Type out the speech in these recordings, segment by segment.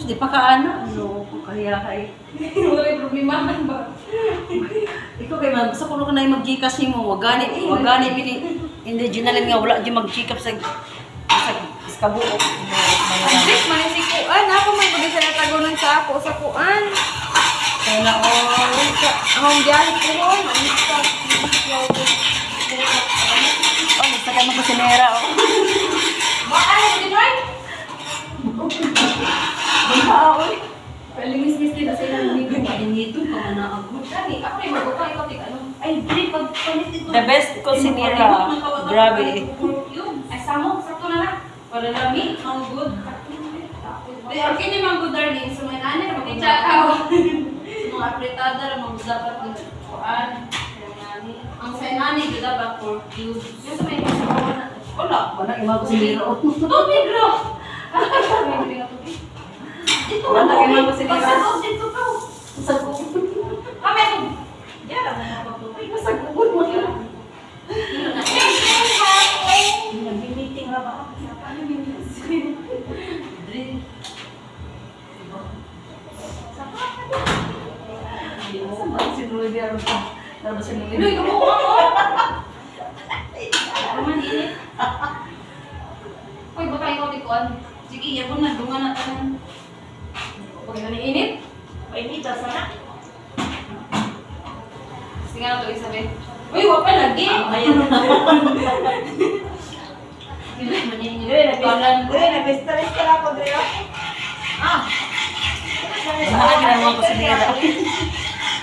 Sus, di pa kaana. Ano, kahiyahay. Wala yung problemahan ba? Ikaw kay man, basta kuno ka na yung mag-Gcash nimo, wag gani mini indigenalin nga wala di mag-Gcash sa iskabuok. Ang man si Kuan. Ako may bagay sa natagunan sa ako sa Kuan. Sana all. Ang biyahe ko. Ang Oh, nagsakay mo kusinera oh. Maano din ay? Baka oy. Palimis-mis din sa ilang amigo. Inito pa man na ako. Kani, ako rin magutang ikaw tig ano. Ay, dili pagpalit ito. The best kusinera. Grabe. Ay, samo, sakto na lang. Para lami, ang good. Di, okay ni Mang good darling. So, may nani na mag-check out. Sa mga apretada ra mga dapat ng kuan. Ang sa nani gyud dapat 4 cubes. Yung sa may na. Wala, wala ima kusinera. Oh. Tubig ro! May bili nga tubig. Dito wala ima kusinera. Pagsagod dito to. Sa gugon. Kami ito. Yara mo mga Sa gugon mo. Nag-meeting ra ba? Drink. Si Rudy aron pa. Aron ba si Rudy? Luy, kumuha ko. Roman init. Uy, baka ikaw tikuan. Sige, yabon na dungan na tanan. Huwag na init. Painita sana. Sige na to, Isabel. Uy, wag pa lagi. Ayan. Dili Kalan. nag-stress ka lang ko diri. Ah, Mahal ginawa ko sa nila.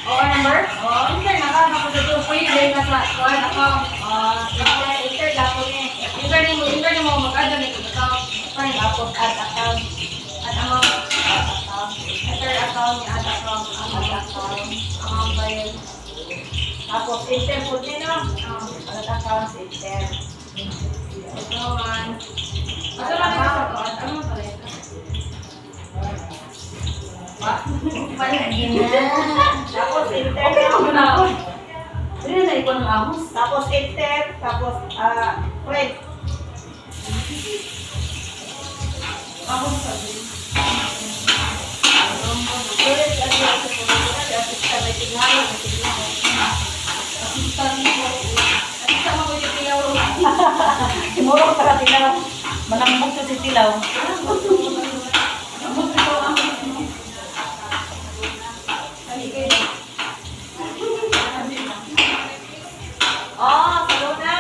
Oo, number? Oh, enter na ka ako sa Uy, dahil nasa kuan account. Ah, enter dapo ni. Enter ni mo mag-add na ito account. Fine. Tapos add account. Add amount. Add account. Enter account, add account, Add account. Amount by Tapos enter po din no. Add account enter. Ito man. Asa lang ito sa to? Add amount pala ito. Tapos enter. Okay no? naman na ako. Dili na ikaw ng ahos. Tapos enter, tapos print. Ako sa Ulit ang iya sa pagkakas, assistant may tingalo, may tingalo. Assistant ko. Assistant mo ko yung tilaw. Timuro ko para tilaw. Manambok sa si tilaw. Abot ito ang Kaligay. Oh, salo na.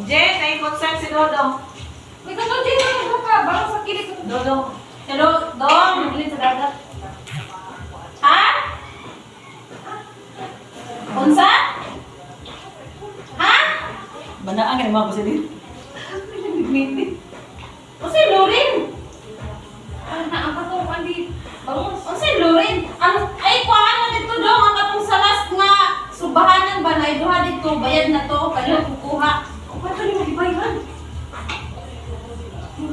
Jen, ay concern si Dodong. Uy, kato, Jane, ano ka? Barang sa kilit. Dodong. Hello, Dong. Kilit sa dagat. Ha? Unsa? Ha? Banaang ginawa ko sa dili. Unsa Lorin? Ah, ang katong andi. Bangus. Unsa Lorin? Ang ay kuan na dito dong ang katong sa last nga subahanan ba na duha dito bayad na to kayo kukuha. O, paano ni magibayan?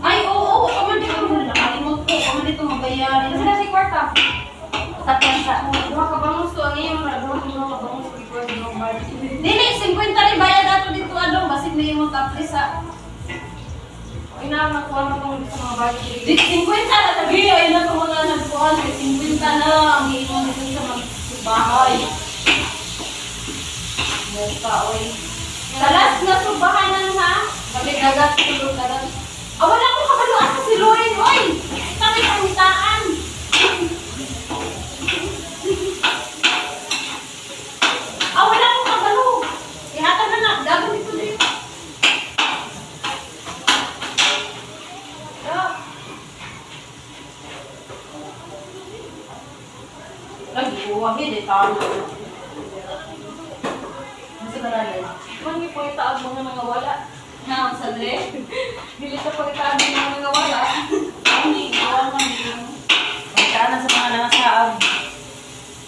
Ay, oo, oo, kaman dito. Nakalimot ko kaman dito mabayaran. Kasi nasa kwarta. Sa piyansa. Duha ka bangus to. Ang iyong mga duha ka bangus. Duha ka bangus. Dili 50 rin bayad ato dito adong basig na imong taplis sa Ina, nakuha na itong sa mga bagay. Di 50 na tabi ay na ko mga nagkuhan kay 50 na ang imong dito sa magsubahay. Muka oy. Sa last na subahanan ha. Balik dagat, tulog dagat. Ah, wala akong kabaluan sa si Loren, oy! Kami pangitaan. Ah, wala akong kabalo. Ihatag na nga. Dagan dito din. Lagi kuha hidi tao. Masa ka na Man, yung pangitaag mga nangawala. Na, sa dre. Dili sa pangitaag mga nangawala. Ani, gawa man yun. Pagkaan na sa mga nangasaab.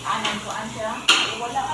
Anan ko, an siya. Wala.